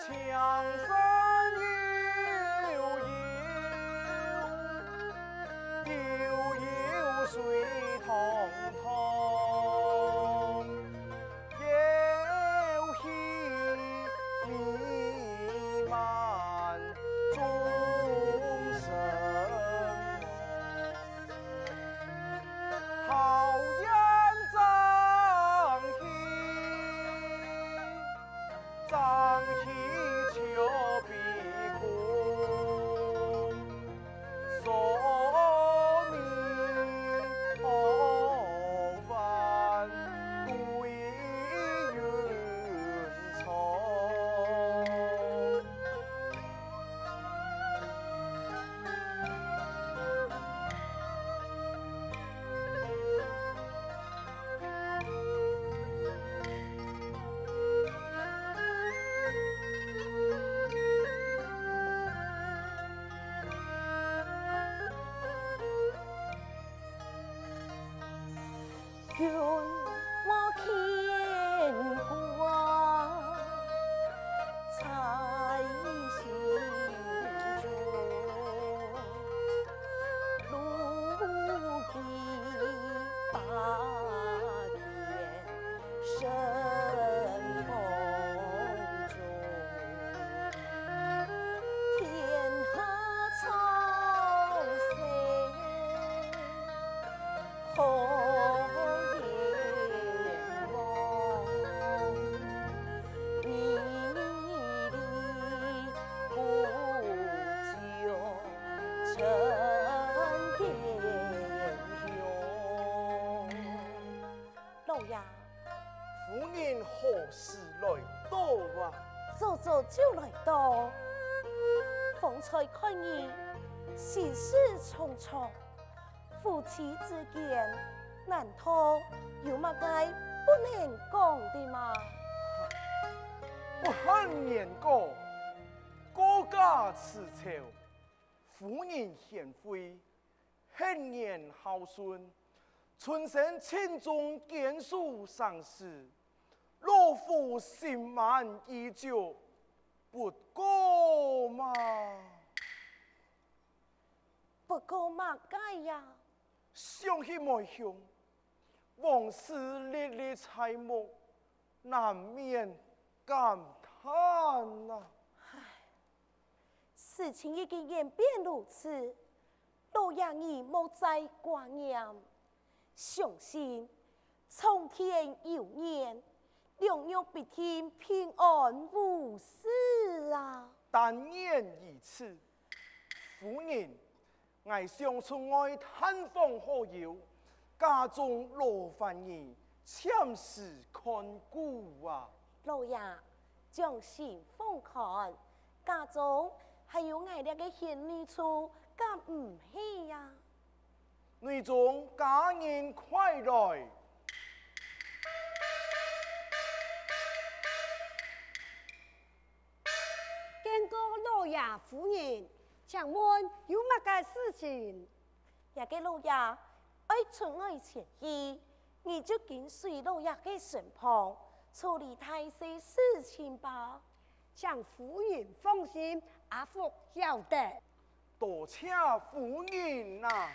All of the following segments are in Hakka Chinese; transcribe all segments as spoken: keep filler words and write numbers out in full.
青山悠悠，悠悠水通通，飘起弥漫众生梦。 好雁张起，张起翅膀，送你往返归云 君莫牵挂在心中，路几百年身风中，天下苍生 好雁望，迷离故乡真英雄。老爷，夫人何時來到啊？早早就來到。方才看你心事重重， 夫妻之間，難道有麼个不能講的嗎？不限年過，高家自醜，夫人賢惠，賢言孝順，春生盡忠，堅守生死，老夫心滿意足，不過嘛。 不過麼个呀？想起妹兄，往事歷歷在目，難免感嘆啊。唉，事情已經演變如此，老爺你莫再掛念。 相信蒼天有眼，良玉必定平安無事啊！但願如此。夫人，𠊎想出外探訪好友，家中勞煩你暫時看顧啊！老爺，將心放寬，家中還有𠊎這個賢內助，敢毋係呀？ 內中家人快來！見過老爺夫人，請問有麼个事情？這個老爺愛出外前去，你就跟隨老爺个身旁，處理大細事情吧。請夫人放心，阿福曉得。 多謝夫人啊！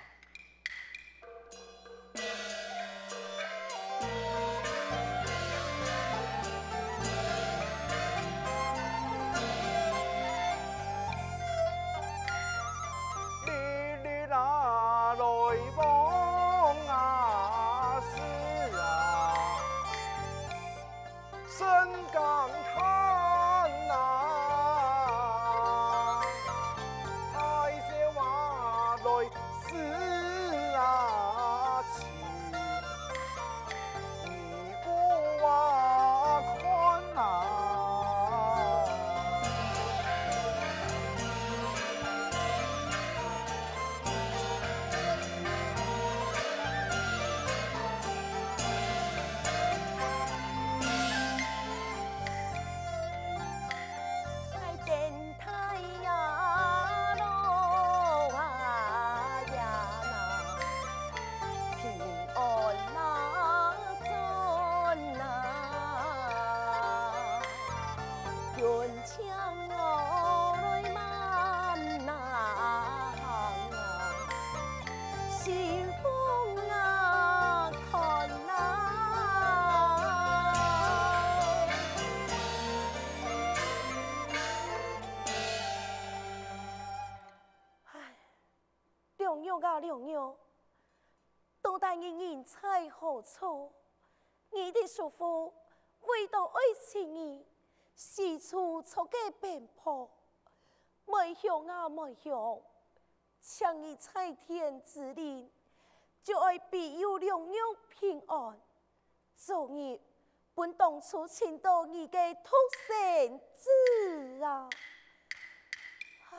哩哩啦來往啊，是啊。 甚感嘆啊！啊，良玉，到底你人在何處？你的叔父為到愛惜你，四處做个奔波，妹兄啊妹兄，請你在天之靈，就愛庇佑良玉平安。 昨日分當初尋到你个獨生子啊！唉。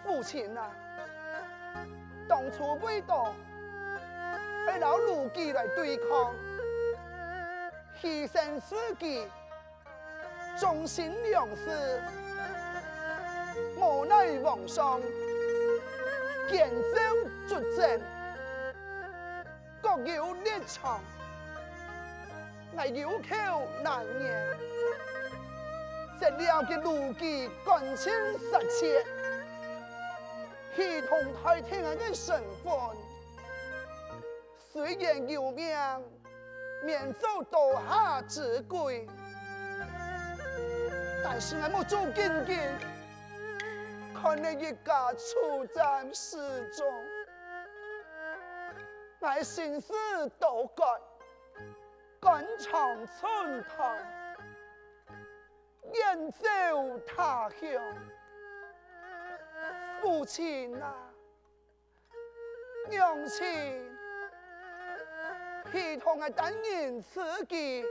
父親啊，當初為到愛摎盧記來對抗，犧牲自己，忠心良事，無奈皇上見招卒斩，各有立場。 𠊎有口難言，這了解盧記感情深切，系統代替𠊎个身份。雖然有命，免做刀下之鬼，但是𠊎目珠金金，看你一家處在死中，𠊎心事都改。 肝腸寸斷，遠走他鄉。父親啊，娘親，系統个單人自己，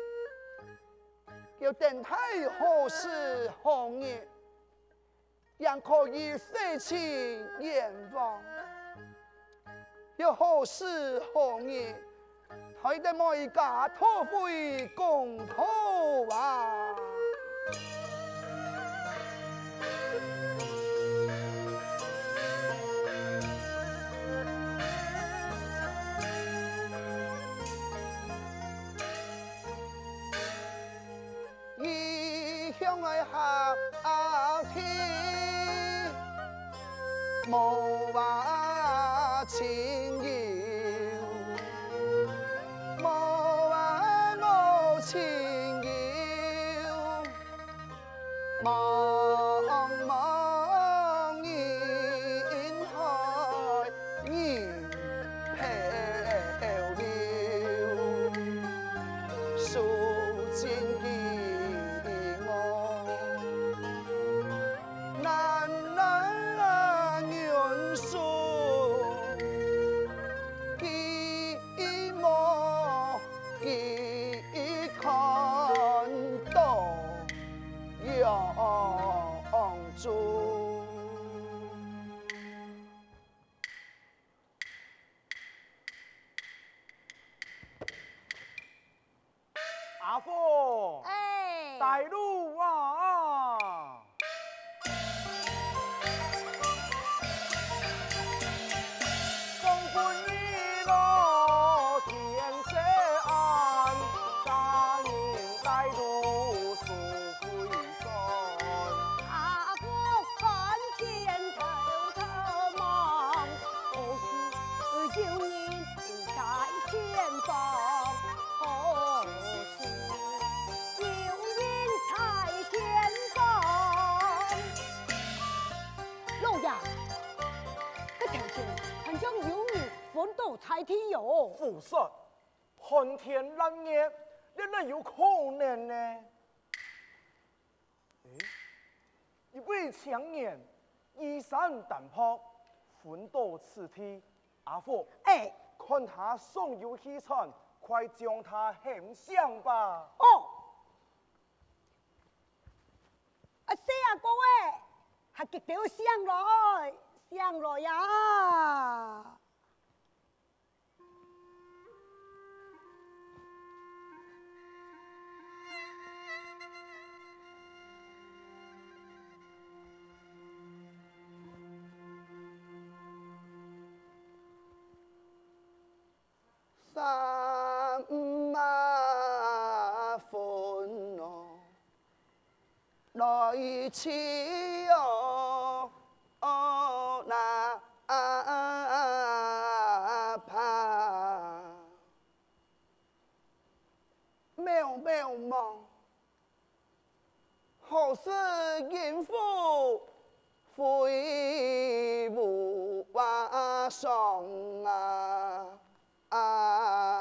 要等待何時何日？ 正可以洗清冤枉。又何時何日，才得每家討回公道啊？異鄉个客地，無話親友，無話無親友。 茫茫人海人漂流，數盡飢餓，男男女女，飢無飢，看到 揚州。阿鳳，哎。帶路啊！ 阿哥看前頭頭望，何時有人在前方？何時有人在前方？老爷，頭前，還像有人昏倒在地喲。胡說！寒天剜月，這哪有可能呢？欸，一位青年衣衫單薄，昏倒此地。阿福，欸，看他尚有氣喘，快將他喊醒吧。哦， 啊，細阿哥欸，還急著醒來，醒來呀！三啊分哦， 來去哦，哦，那怕。渺渺茫，何事迎虎飛烏瓦上啊？ 啊。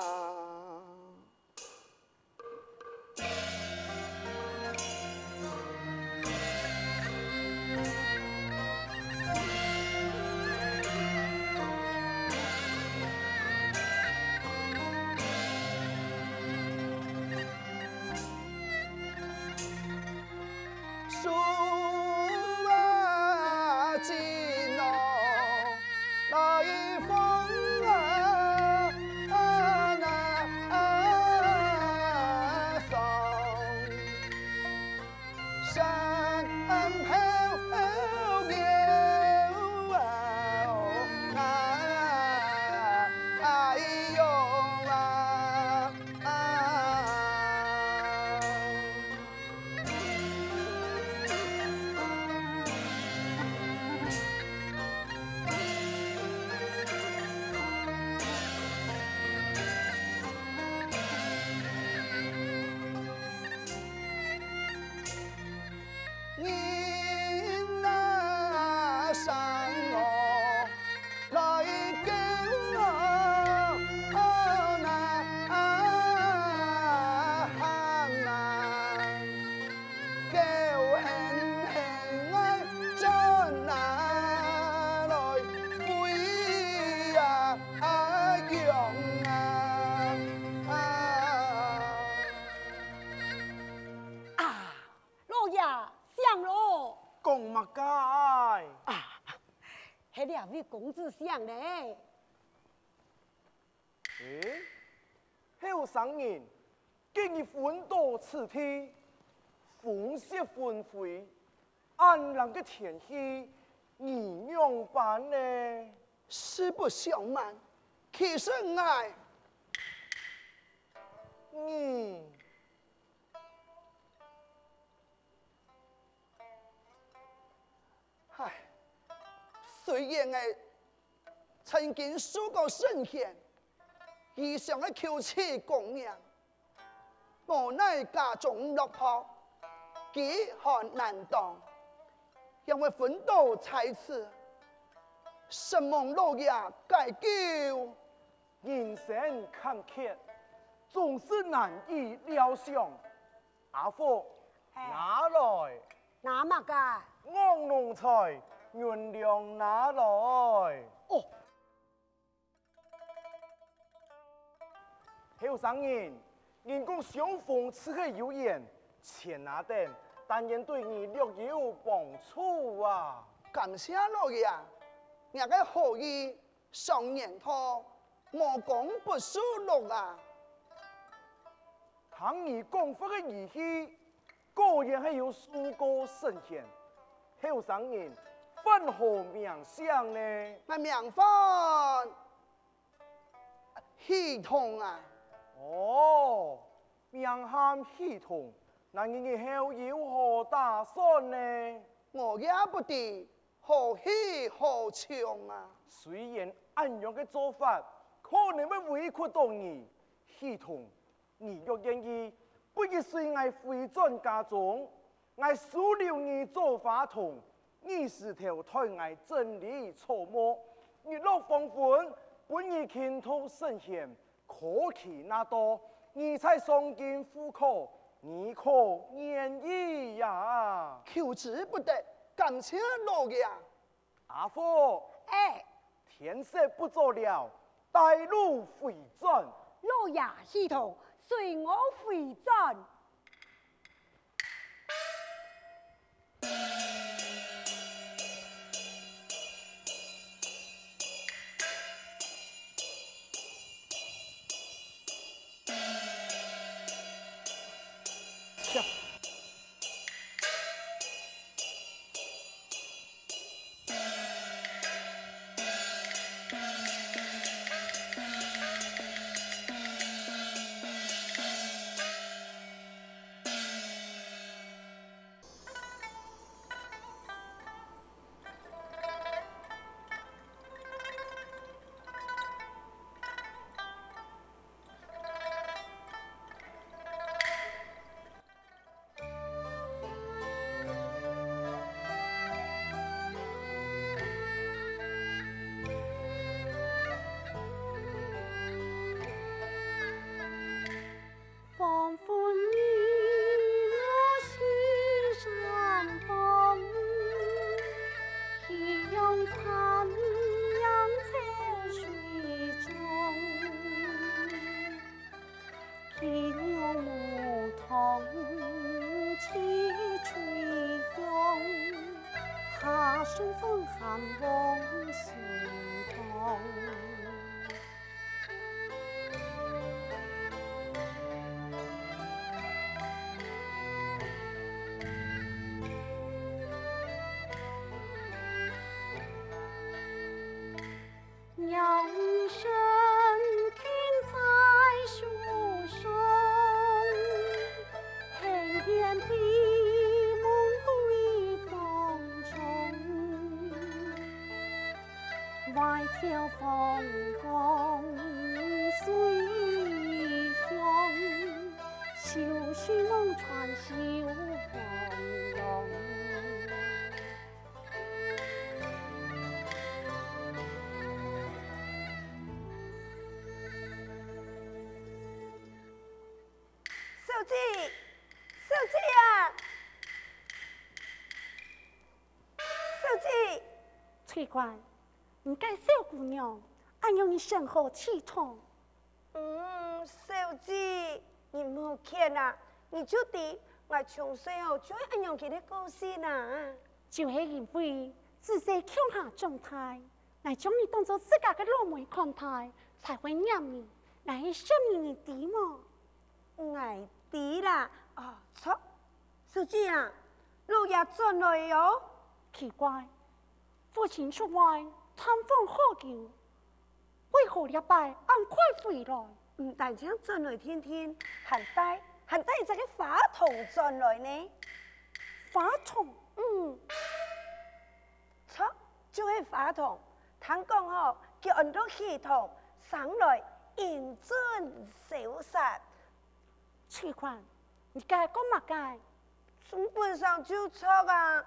树啊，尽哦，来风啊，啊，那，啊，送。 山后牛啊，哎呦啊，啊。 人啊生哦，來救哦，哦，那，啊，喊啊。 狗狠狠愛轉啊來飛啊，啊，勇啊，啊。啊，老爺，醒咯！講麼个？啊，係這位公子醒咧。 欸，後生人，今日昏倒此地，風雪紛飛，恁冷个天氣，你仰般呢？實不相瞞，其實𠊎，你，唉，雖然𠊎 曾經受過聖賢，以上个求取功名，無奈家中落魄，飢寒難當，因為昏倒在此，承蒙老爺解救。人生坎坷，總是難以料想。阿福，嘿。拿來。拿麼个？ocng蓊菜，銀兩拿來。哦， 後生人，人講相逢只係有緣，錢拿等，但願對你略有幫助啊！感謝老爺，若个好意，常言道，無功不受祿啊！聽你講話个語氣， 果然係有受過聖賢。後生人，番號名姓呢？𠊎名唤喜童啊。哦，名喊喜童，那你日後有何打算呢？我也不知何去何從啊。雖然恁樣个做法可能會委屈到你，喜童， 你若願意，不如隨𠊎回轉家中，𠊎收留你做花童，你時頭代𠊎整理草木，日落黃昏，分你勤讀聖賢，科舉拿到，你在上京赴考，你可願意呀？求之不得，感謝老爺。阿福，哎，天色不早了，帶路回轉。老爺許同，隨我回轉。 黄昏日落西山峰，夕阳残影秋水中。 飞鸟牧童起吹响，下声风寒往西东。 鸟声停在树梢，黑眼闭目归风中。外头风光随风，秋水望穿秋风浓。 小姐，小姐啊！小姐！奇怪，你个小姑娘，恁樣你身好氣痛。 嗯，小姐，你莫譴啊，你就知𠊎從細哦就係恁樣个个性啊。就係因為自細共下長大，𠊎將你當作自家个老妹看待，才會黏你，𠊎係惜你，你知無？𠊎知啦。哦，著，小姐啊，老爺轉來哦。奇怪，父親出外探訪好久， 為何這擺恁快回來？毋單淨轉來定定，還帶，還帶一隻个花童轉來呢。花童？嗯。著，就係花童。聽講吼，佢安到許同，生來英俊瀟灑。 徐寬，你該講麼个？從本上就著啊！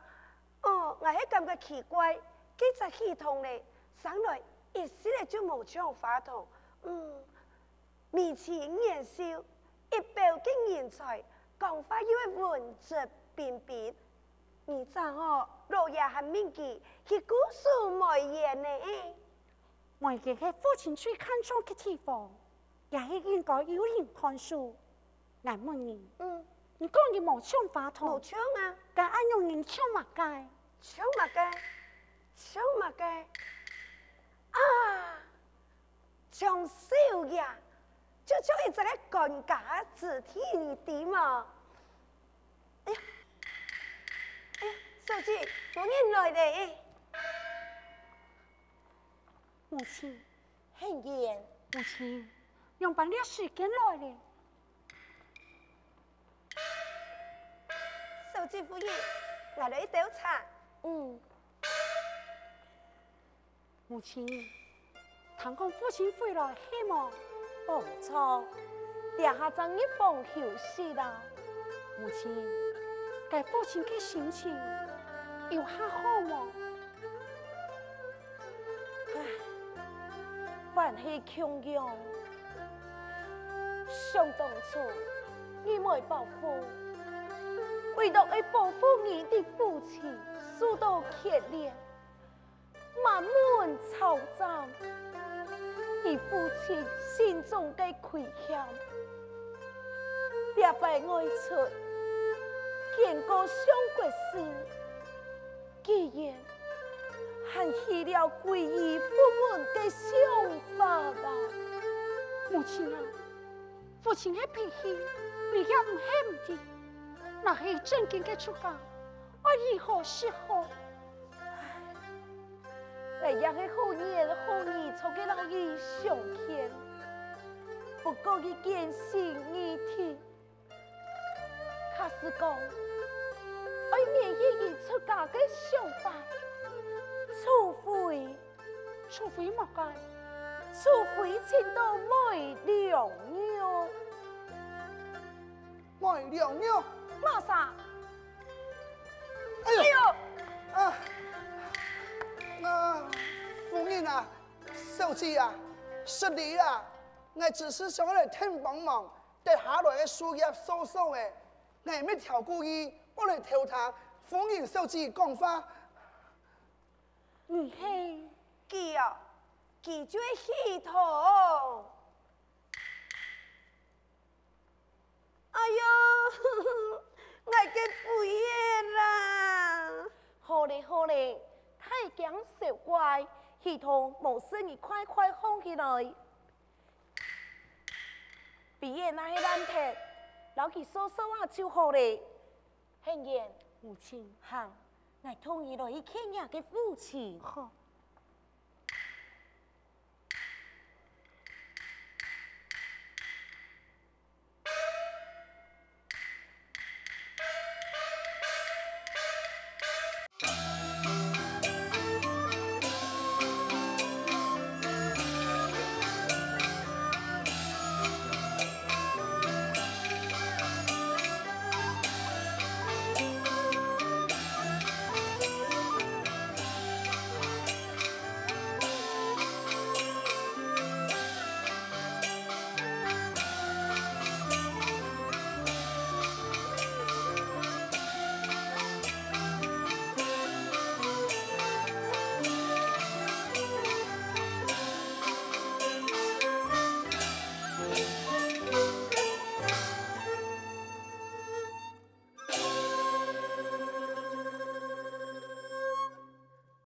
哦，𠊎係感覺奇怪，該隻許同咧，生來一息仔就無像花童。嗯，眉清眼秀，一表个人才，講話又係文質彬彬。而且吼，老爺還命佢去顧守梅園呢。梅園係父親最看重个地方，也係應該有人看守。 𠊎問你，嗯。你講佢無像花童，無像啊。該恁樣人像麼个？像麼个？像麼个？啊，像少爺，就像一隻个官家子弟，你知無？哎呀，哎呀，小姐，夫人來咧。母親， 很遠。母親，仰般這時間來咧？小姐夫人，𠊎來一兜茶。嗯。母親，聽講父親回來係無？無錯，這下正入房休息啦。母親，該父親个心情有較好無？唉，但係共樣，想當初，你無保護，為著愛保護你个父親受到牽連，滿門抄斬，你父親心中个虧欠，這擺外出，見過相國時， 既然還起了歸依父門个想法啊！母親啊，父親个脾氣，你也毋係毋知。若係正經个出家，愛如何是好？𠊎也係好言好語，做个摎你相勸。不過一件事你聽， 假使講，愛免去佢出家个想法，除非，除非麼个？除非尋到梅良玉。梅良玉？麼儕？哎喲！哎喲！啊，啊，夫人啊，小姐啊，失禮啊，𠊎只係想愛來𢯭幫忙， 接下來个事業掃掃仔，𠊎乜刁故意，愛來偷聽夫人小姐講話。你係？佢哦，佢就係系統。哎喲，𠊎个肥仔啦！好咧，好咧，大驚小怪，系統無事你快快䟘起來。 肥仔若係爛忒，摎佢掃掃啊就好咧。賢賢，母親。行，𠊎同你來去見若个父親。好。